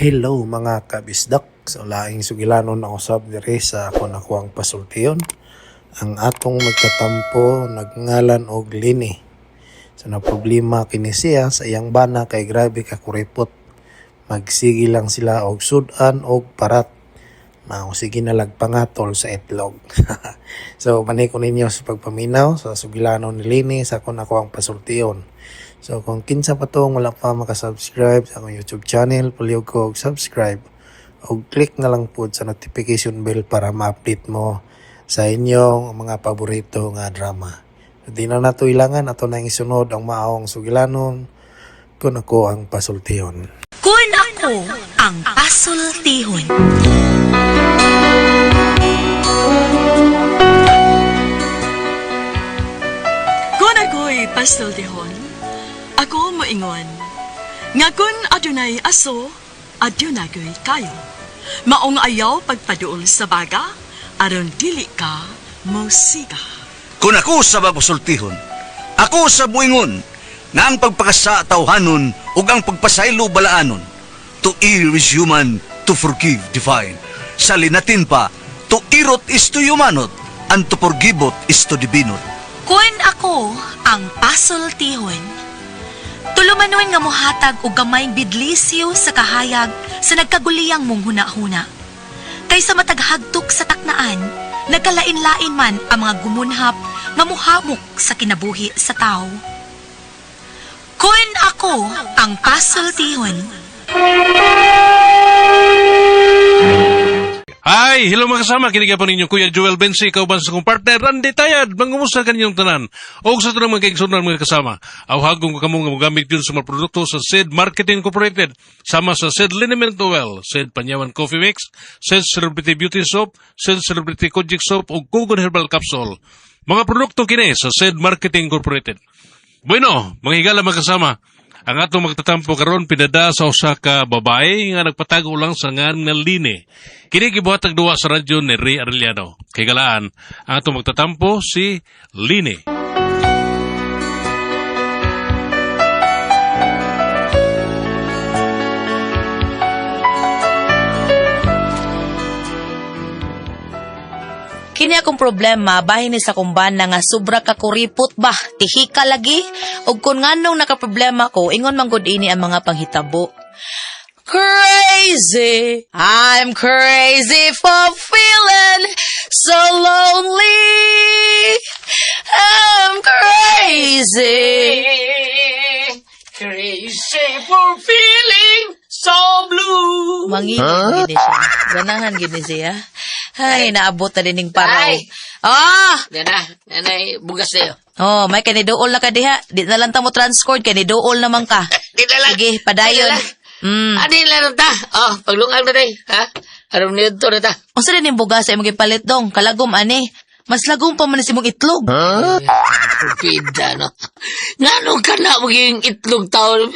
Hello mga kabisdak. So laing sugilanon na usab diri sa ako nakuang pasultiyon. Ang atong magtatampo nagngalan og Lini. So na problema kini siya sa iyang bana kay grabe ka kuripot. Magsige lang sila og sudan og parat. Mao sige na lagpangatol sa itlog. So maniko ninyo sa pagpaminaw sa sugilanon ni Lini sa ako nakuang pasultiyon. So kung kinsa pa tong wala pa makasubscribe sa akong YouTube channel, palihog ko og subscribe o click na lang po sa notification bell para ma-update mo sa inyong mga paborito nga drama. So, di na nato ilangan ato nang isunod ang maong sugilanon kun ako ang pasultihon. Kun ako ang pasultihon. Kun ako'y pasultihon, ako moingon, nga kun adunay aso, adunay ko'y kayo. Maong ayaw pagpaduol sa baga, aron dili ka mosiga. Kung ako sa babasultihon, ako sa buingon, nga ang pagpakasa tawhanon ug ang pagpasaylo balaanon. To err is human, to forgive divine. Sa linatin pa, to irot is to humanot, and to forgivot is to divinot. Kun ako ang pasultihon. Tulumanon nga mohatag og gamayng bidlisyo sa kahayag sa nagkaguliyang mong huna-huna. Kaysa mataghagtok sa taknaan, nagkalain-lain man ang mga gumunhap nga muhamok sa kinabuhi sa tao. Kun ako ang pasultihon. Hi! Hello mga kasama! Kini po ninyo Kuya Joel Bensi, kauban sa kong partner Randy Tayad. Mangumusta kaninyong tanan? O sa tanang mga kaigsunan mga kasama. Awhagong ko kamo nga mogamit yun sa mga produkto sa SED Marketing Incorporated, sama sa SED Liniment Oil, SED Panyawan Coffee Mix, SED Celebrity Beauty Soap, SED Celebrity Kojic Soap o Gugon Herbal Capsule. Mga produkto kini sa SED Marketing Incorporated. Bueno, mga higala mga kasama, ang atong magtatampo karon pinada sa usa ka babae nga nagpatago lang sa ngan nga Line. Kini gibuhat ang duwa sa radyo ni Ray Arellano. Kay galaan, ang atong magtatampo si Line. Kini akong problema bahin ni sa kumbana nga sobra ka kuripot ba, tihika lagi ug kun nganong nakaproblema ko ingon man gud ini ang mga panghitabo. Crazy, I'm crazy for feeling so lonely. I'm crazy. Crazy for feeling so blue. Mangilid gini siya. Ganahan gini siya. Ay, naabot na din ning paraw. Ay. Ah! Yan na, yan na, bugas na yun. Oh, may kaniduol na ka diha. Di na lang ta mo transcord, kaniduol naman ka. Di na lang. Sige, padayon. Di na lang. Mm. Ano yung laro ta? Oh, paglungag na tayo. Ha? Aram niyo to na ta. Unsa din yung bugas sa imong gipalit dong? Kalagom ani. Mas lagom pa man sa imong itlog. Pida, no? Ngano ka na magiging itlog taon?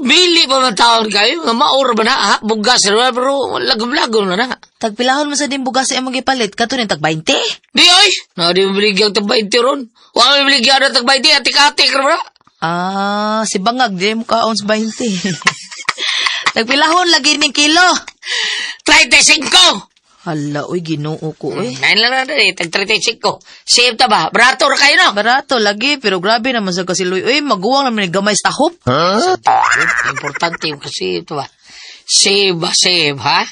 Bili pa man taon kayo. Nga maura ba na, ha? Bugas na ba? Pero lagom-lagom na na. Tagpilahon mo sa din bugas sa imong gipalit kato ning tag 20. Di oy! Na, di mo biligyan tag 20 ron. Wa mo biligyan na tag 20. Atik-atik ron ba? Ah, si bangag di mo kaon sa 20. Tagpilahon lagi ning kilo. 35! Hala, uy, Ginoo ko eh. Ngayon lang na eh. Tag 35. Save ta ba? Barato ra kayo, no? Barato lagi, pero grabe naman sa kasiloy. Uy, maguwang naman ni gamay sa tahop. Importante yung kasi ito ba? Save ba? Save, ha?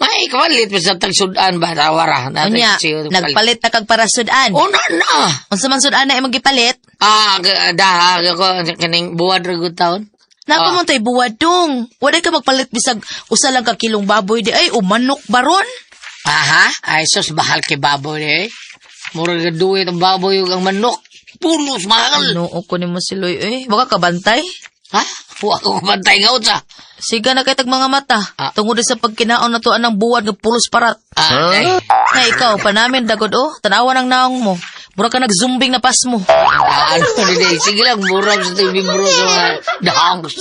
May kapalit pa sa tagsudan ba? Tawara. Unya, nagpalit na kag para sudan. Oh, na, na. Unsa man sudan na imong gipalit? Ah, daha, ako, kaning buwad ra gud taon. Nako Ah. man tay buwad dong. Wala ka magpalit bisag usa lang ka kilong baboy di ay o manok baron. Aha, ay sus, bahal kay baboy eh. Mura ka duwit ang baboy ug ang manok. Pulos mahal. Ano ko nimo si Loy eh. Waka ka bantay. Ha? Wa ko bantay nga unsa. Siga na kay tag mga mata. Ah. Tungod sa pagkinaon na to anang buwad nga pulos parat. Ah, ay. Na ikaw panamin dagod oh, tanawa ng naong mo. Mura ka nagzumbing na pas mo. Ah, ano ni Sige lang, mura sa TV bro sa mga dahangs.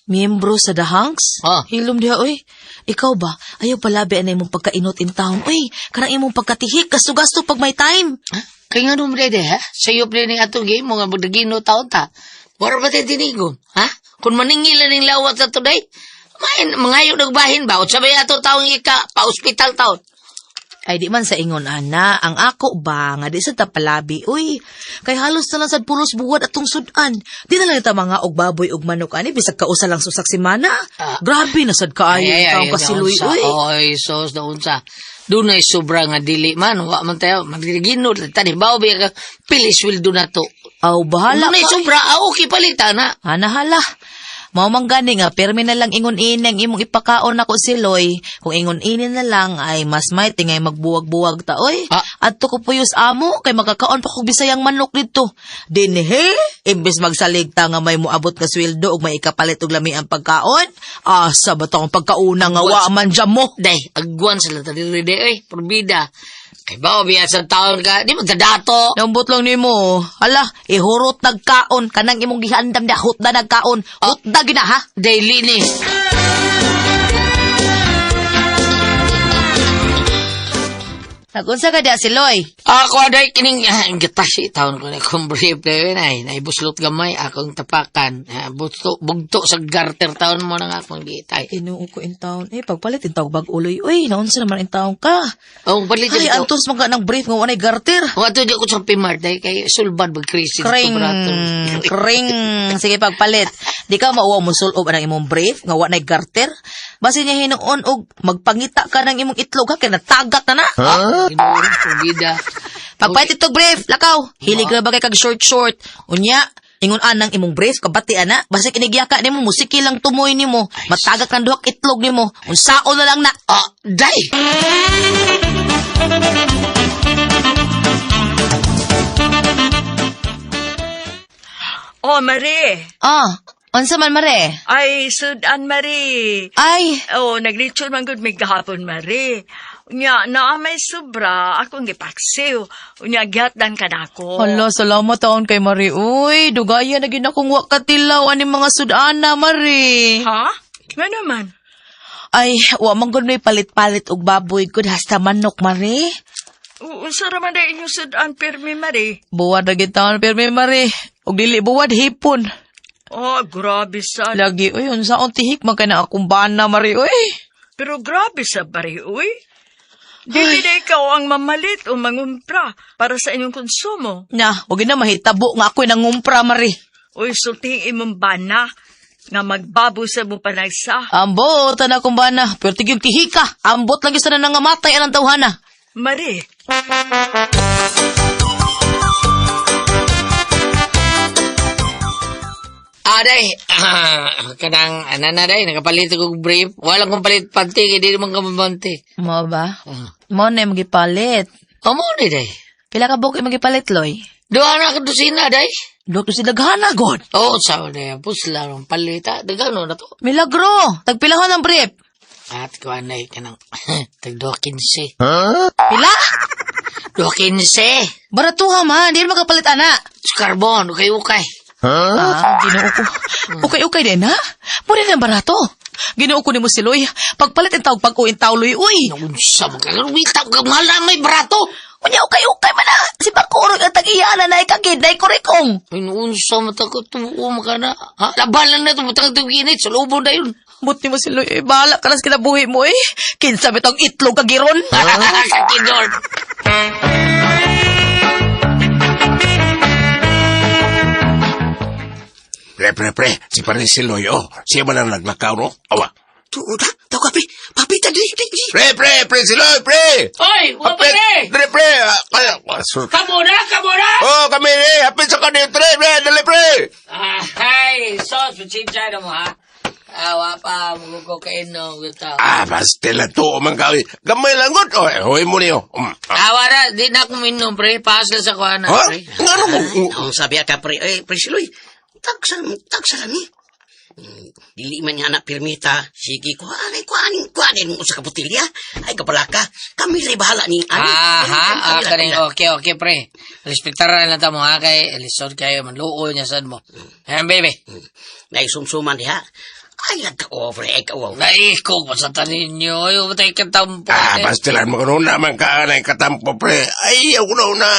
Miyembro sa The Hunks? Ah. Hilom diha oy. Ikaw ba? Ayaw palabi ana imong pagkainot in town. Uy, kanang imong pagkatihik gasto-gasto pag may time. Ha? Kaya nga nung brede, ha? Sayop na ni atong game, mga magdagino taon ta. Wala ba tayo tinigon, ha? Kung maningil na ning lawat sa today, Main, mangayo nagbahin ba? Unsa ba ato taong ika pa ospital taon? Ay di man sa ingon ana, ang ako ba nga di sa tapalabi uy. Kay halos na lang sad pulos buwad atong sudan. Di na lang ta mga og baboy og manok ani bisag kausa lang susak semana. Ah. Grabe na sad kaayo taong kasiloy naunsa. uy. Oy, sos naunsa. Dunay sobra nga dili man, wa man tayo magginod tani bawo biya ka pili sweldo na to. Aw bahala Dunay ka. sobra, ah, okay palitan na. Ana hala. Mao man gani nga pirmi na lang ingon ini ang imong ipakaon nako siloy. Kung ingon ini na lang ay mas may tingay magbuwag-buwag ta oy. Ah. Adto ko puyos amo kay makakaon pa kog bisayang manok didto. Dinhi imbes magsalig ta nga may moabot nga sweldo ug may ikapalit og lami ang pagkaon. Asa ba ta ang pagkauna nga wa man dyan mo? Day, agwan sila ta diri day, oy, probida. Kay bawo biya sa taon ka, di magdadato. Nambot lang nimo. Hala, ihurot nagkaon kanang imong gihandam da hutda nagkaon. Hutda gina ha. Daily ni. Nagunsa ka diya siloy? Ako aday kining gatasi taon ko na kung brief na yun ay naibuslot gamay akong tapakan. Ah, bugto, bugto sa garter taon mo na nga akong gitay. Tinuo ko in town. Eh, pagpalit in tawag bag uloy. Uy, naunsa naman in town ka. Oh, palit Ay, dito. antos man ka ng brief nga wanay garter. Wato di ako sa Pimart day kay sulbad mag crisis Kring, kring. Sige, pagpalit. Di ka mauwa mo sulob ang imong brief nga wanay garter. Basin niya hinuon og magpangita ka ng imong itlog ha, kay natagak na na. Bida. Pagpalit itong brief, lakaw. Hilig ka ba kay kag short short? Unya, ingon anang imong brief kabati ana. Basta kinigyaka nimo musiki lang tumoy nimo. Matagak ng duhak itlog nimo. Unsaon na lang na. Ah, day. Oh, Marie. Ah, unsa man mare? Ay, sudan, Marie. Ay, Oh, naglitsyon man gud mig gahapon, Marie. Unya, naa may sobra, akong gipaksiw. Unya, gihatdan ka nako. Hala, salamat taon kay Mari. Uy, dugaya na gid akong wa katilaw ani mga sudana, Mari. Ha? Nga naman. Ay, wa man gud may palit-palit og baboy gud hasta manok, Mari. Unsa ra man day inyong sudan pirmi, Marie? Buwad na gid taon pirmi, Mari. Og dili buwad hipon. Oh, grabe sa... Lagi, uy, unsaon tihik man kay na akong bana, Mari, uy. Pero grabe sa bari, uy. Dili na ikaw ang mamalit o mangumpra para sa inyong konsumo. Na, wag na mahitabo nga ako'y nangumpra, Mari. Uy, sulting imong bana nga magbabo sa mo panagsa. Ambot, ana akong bana. Pero tigong tihika. Ambot lang sa nangamatay anang tawhana. Marie, Ah, day. Ah, kanang ana na day nakapalit og brief. Wala kong palit panty kay di man ka mabanti. Mo ba? Ah. Mo na yung magipalit. Amo ni day. Pila ka buok yung magipalit, Loy? Duha na ka dosina day. Duha to si daghana, God. Oh, sa day pusla rong palita. Dagano na to. Milagro! Tagpilahon ang brief. At kuan day kanang tag 2.15. Pila? 2.15. Baratuha man, di na makapalit, ana. Carbon, ukay ukay. Ah, ginoo ko. Ukay-ukay din, ha? Pwede na barato. Ginoo ko ni mo si Loy. Pagpalit ang tawag pag-uin tao, Loy, uy. Naunsa mo ka wita ka mahal na may barato. Unya, ukay-ukay man na. Si Bakurog ang tag-iya na naikagid, naikurikong. Ay, naunsa mo ta ko tuo mo ka na. Ha? Laban lang na ito, butang ito ginit, sa lubo na yun. Buti mo si Loy, eh. Bahala ka na sa kinabuhi mo, eh. Kinsa bitong itlog kagiron. Kakidor. Pre, pre, pre, si Parin Siloy, oh. Siya ba lang naglakaw, no? Awa. Tuda, tao kape. Papita, di, di, di. Pre, pre, pre, Siloy, pre! Oy, wa pa Hapit, pre! Pre, pre! ah, Kaya, ah, Kamo na, kamo na! Oh, kami, eh! Hapit sa kanil, pre, pre! Dali, pre! Ah, hey, sos, pasensya na mo ha. Ah, wa pa, magugo kain no, gusto. Ah, basta lang to, man kami. Gamay lang, god. Oh, eh, hoy mo niyo. Ah. Ah, wala, di na ako minom, pre. Paas lang sa kuha na, Ha? pre. Nga ano mo? Ang sabi ka, pre, eh, pre, Siloy. Tagsa, tagsa lang ni. Dili man niya anak pirmita. Sige, kuhanin, kuhanin, kuhanin mo sa kabutilya. Ay, kapalaka. Kami rin bahala ni ani. Ah, ha? Ah, kaning, okay, okay, pre. Respektaran lang ta mo, ha? Kay, lisod kayo, manluo niya saan mo. Ayan, baby. Naisumsuman diha. Ay, nagka-over, ay ka-wow. Naikog pa sa tanin nyo. Ayaw ba tayo katampo? Ah, eh? basta lang makanuna man ka na katampo, pre. Ay, ako na una.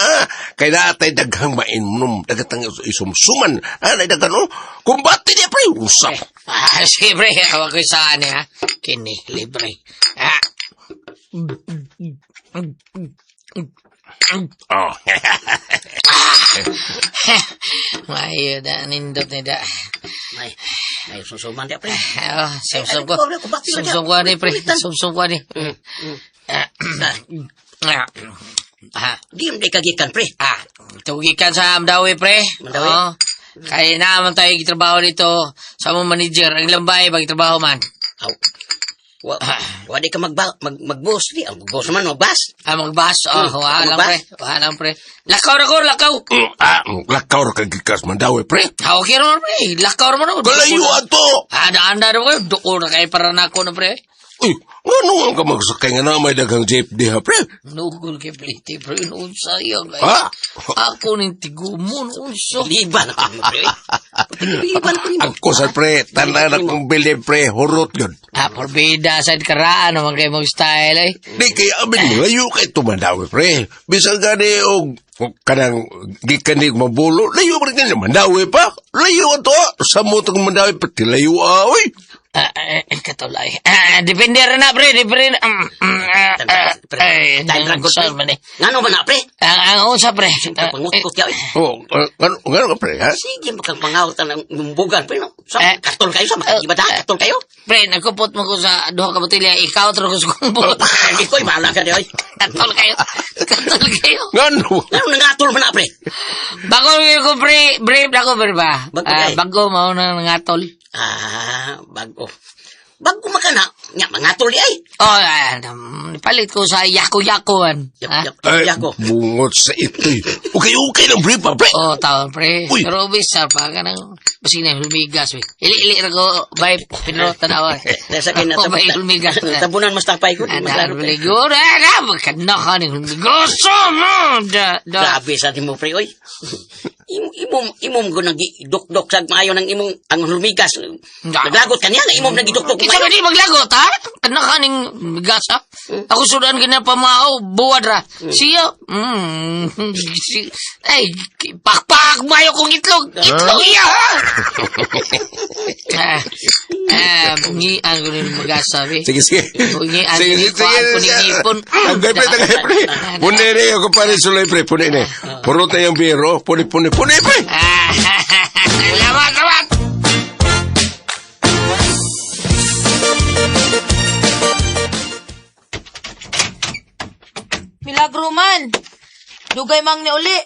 Kay natay daghang mainom, daghang isumsuman. Ah, nay daghan, oh. Kumbate niya, pre. Usap. Ah, sige, pre. Awa ko saan eh, ha? Kini, libre. Ah. Oh. Mayo da, nindot ni da. May, may susuman di, pre. Oh, sumsum ko. Ay, ay, kumbate na Sumsum ko ani, pre. Kulitan. Sumsum ko ani. Ah, ah, ah, Di mo di kagikan, pre. ah, tugikan sa Amdawi, pre. Amdawi? Oo. Kaya naman tayo gitrabaho dito sa among manager. Ang lambay, pagtrabaho man. Aw. Wa, wa di ka magba, mag, mag-boss di. Ang boss naman, magbas. Ah, magbas. Oh, wala lang, magbas. pre. Wala lang, pre. Lakaw na ko, lakaw. Ah, lakaw ra kag gikas mandawi, pre. Ah, okay naman, pre. Lakaw naman ako. Kalayo ato. Ah, daan na kayo. Duko na kayo para na ako na, pre. Uy, ngano ang ka magsakay nga na may daghang jeep diha, pre? Nugol kay Pliti, pre. Unsa yan, kay. Ha? Ako ning tigumon, unsa. Liban ako nimo, pre. Liban ako nimo. Ang kusal, pre. Tanan akong bilib, pre. Hurot yun. Ah, porbida, sa karaan naman kayo mag-style, eh. Di kay amin mo, layo kay tumandawi, pre. Bisan gani og og kanang gikan ni mabulo, layo pa rin ganyan. Mandawi pa. Layo ato. Sa mo itong mandawi, pati layo ah, oy. Ah, eh, katulay. Ah, depende rin na, pre. Depende na. Ah, ah, ay, Dahil ragot, unsa pre. man, eh. Ngano man na, pre? Ang unsa, pre. Siyempre, Ah, pangutkot ka, eh. Oh, ngano ngano ka, pre, ha? Sige, makang pangawatan ang mumbugan, pre, no? Sa, Eh. katol kayo, sa makagiba da, katol kayo. Pre, nagkupot mo ko sa duha ka botelya. Ikaw, tro ko sa kumpot. Hindi ko, bahala ka di, oy. Katol kayo. Katol kayo. Ngano? Ngano nangatol man na, pre? Bago ko, pre. Brave na ko, pre ba? Bago Ah, kay. bago, mao na nangatol. Ah, bago. Bago makana, nya mangatol di ay. Oh, ah, palit ko sa yako-yakoan. Yap, Ah? yap, Ay, yap, yako. bungot sa ito'y. Okay, okay lang, pre, pa, pre. Oh, taon, pre. Uy. Pero bisa pa, kanang, basig na, humigas, we. Ili-ili na ko, bay, Pedro, tanawa. Dahil sa akin, Oh, bay, humigas. Tabunan mas tapay ko. Ana, Maglaro tayo. humigas. Ana, magkanahan ni humigas. mo, da, da. Grabe sa nimo pre oy. Imong imong imong ko nagidukdok sa maayo ng imong ang lumigas. Naglagot kaniya nga imong nagidukdok Kinsa maayo. ba di maglagot, ha? Kanahan ning humigas, ha? Ako sudan ka na pamao, buwad ra. Siya, si, ay, pakpak, mayo kong itlog. Itlog iya, ha? Ah, ah, bungian ko rin magasa, be. Sige, sige. Bungian, Sige, sige, sige, ko sige. ning ipon. Tagay, pre, tagay, pre. Puni ni, ako pare, sulay, pre. Puni ni. Puro tayong biro. Puni, puni, puni, pre. Ah, Salamat, salamat! Milagro man. Dugay mang ni uli.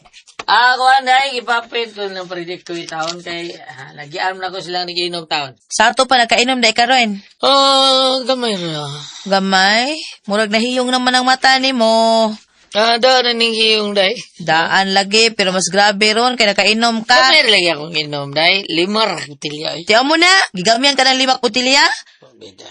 Ah, kuan dai gipapit ko ng predict ko taon kay ah, nagiarm na ko silang nagiinom taon. Sa ato pa nakainom dai karon. Oh, gamay ra. Gamay, murag nahiyong naman ang mata nimo. Ah, da na ning hiyong dai. Daan lagi pero mas grabe ron kay nakainom ka. Gamay ra lagi akong inom dai. Lima ra kutilya ay. Tiyaw mo na, gigamyan ka ng 5 kutilya. Bida.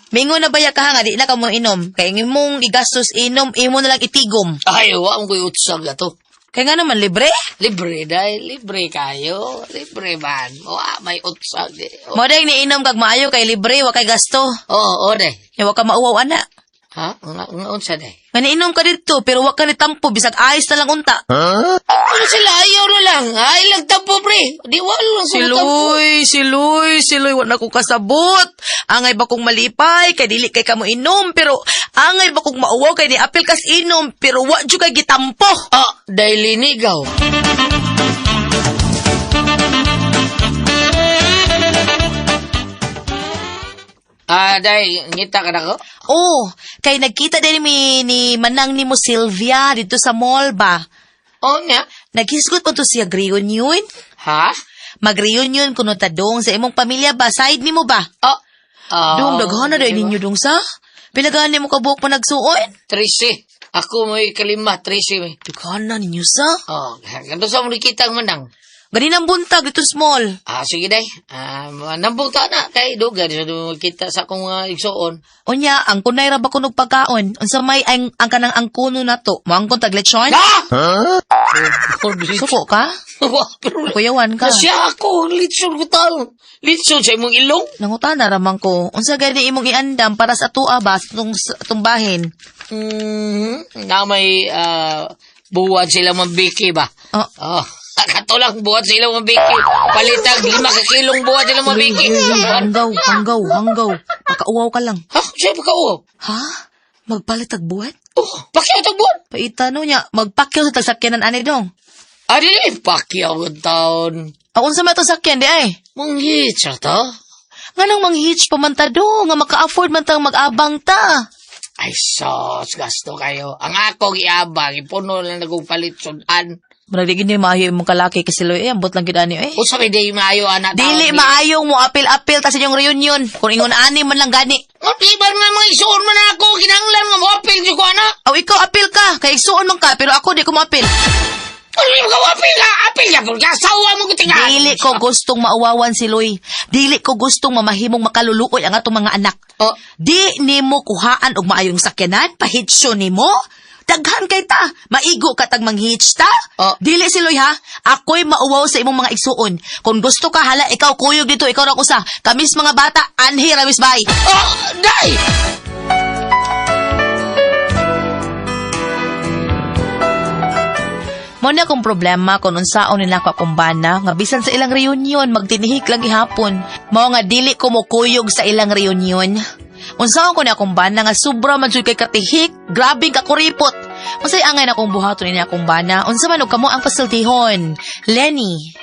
Mingon na baya ka nga, di na ka mo inom. Kay ang imong igastos inom, imo na lang itigom. Ay, wa mo ko'y utsag ato. Kay nga naman libre. Libre dai, libre kayo. Libre man. Wa may utsag di. Mo dai niinom kag maayo kay libre, wa kay gasto. Oh, oh dai. Ya wa ka mauwaw ana. Ha? Nga nga unsa dai? Nga niinom ka didto pero wa ka ni tampo bisag ayos na lang unta. Ano sila ayaw na lang. Ay lang tampo pre. Di wa lang sila tampo. Siloy, siloy, siloy, wa na ko kasabot. Angay ba kong malipay, kay dili kay kamo inom, pero angay ba kong mauwaw, kay ni apil kas inom, pero wa jud kay gitampo. Ah, dai linigaw. Ah, dai, ngita ka na ko? Oh, kay nagkita din mi ni manang nimo Sylvia dito sa mall ba. Oo nga. Naghisgot pa to siya reunion. Ha? Mag-reunion kuno ta dong sa imong pamilya ba? Side nimo ba? Oh. Ah, Dong daghan na dahil ninyo dong sa. Pinagahan nimo kabuok pa nagsuon. Trisi. Ako mo'y kalima, trisi. May. Daghan na ninyo sa. Oh, ganito sa mo kita ang manang. Ganinang buntag dito small. Ah, sige day. Ah, nambong ta na kay duga di sa kita sa akong igsuon. Unya, ang kunay ra ba kunog pagkaon? Unsa may ang kanang ang kuno nato? Moangkon tag lechon? Ah! Suko ka? Wa, pero Kuyawan ka. Nasya ako, ang litson ko taon. Litson sa imong ilong. Nangutana ramang ko. Unsa gani imong iandam para sa atoa ba sa atong sa atong bahin? Na may buwad sila mambiki ba? Oh. Oh, kato lang buwad sila mambiki. Palitag 5 ka kilong buwad sila mambiki. Hanggaw, hanggaw, hanggaw. Pakauwaw ka lang. Ha? Siya pa ka Ha? Magpalit og buhat? Oh, pakyaw tag buwad. Paitano niya, magpakyaw sa tagsakyanan ani dong. Ah, dili, pakyaw ang taon. Ang unsa man itong sakyan di ay? Manghit siya to. Nganong manghitch pa man ta do, nga maka-afford man tang mag-abang ta. Ay, sos, gasto kayo. Ang akong iabang, ipuno lang nagong palit sudan. Murag di gini maayo imong kalaki kasi loy, eh, ambot lang gid ani eh. Usa may di maayo, anak. Dili maayong mo apil-apil ta sa inyong reunion. Kung ingon ani man lang gani. Ang tiban nga mga isuon man ako, kinahanglan nga mo apil ko, anak. Aw ikaw apil ka, kay igsuon man ka, pero ako di ko moapil. Ano yung mga apil ka? Apil ka, kung kasawa mo kutingan. Dili ko gustong mauwawan si Loy. Dili ko gustong mamahimong makaluluoy ang atong mga anak. Oh. Di nimo kuhaan og maayong sakyanan, pahitsyo nimo. Daghan kay ta, maigo ka tag manghitch ta. Oh. Dili si Loy ha, ako'y mauwaw sa imong mga igsuon. Kung gusto ka hala, ikaw kuyog dito, ikaw ra usa. Kamis mga bata, anhi ramis bay. Oh, day! Mo na akong problema kung unsaon nila ako akong bana nga bisan sa ilang reunion magtinihik lang gihapon. Mao nga dili ko mokuyog sa ilang reunion. Unsaon ko na akong bana nga sobra man jud kay katihik, grabing kakuripot. Unsay angay na akong buhaton ini akong bana? Unsa man og kamo ang pasultihon? Lenny.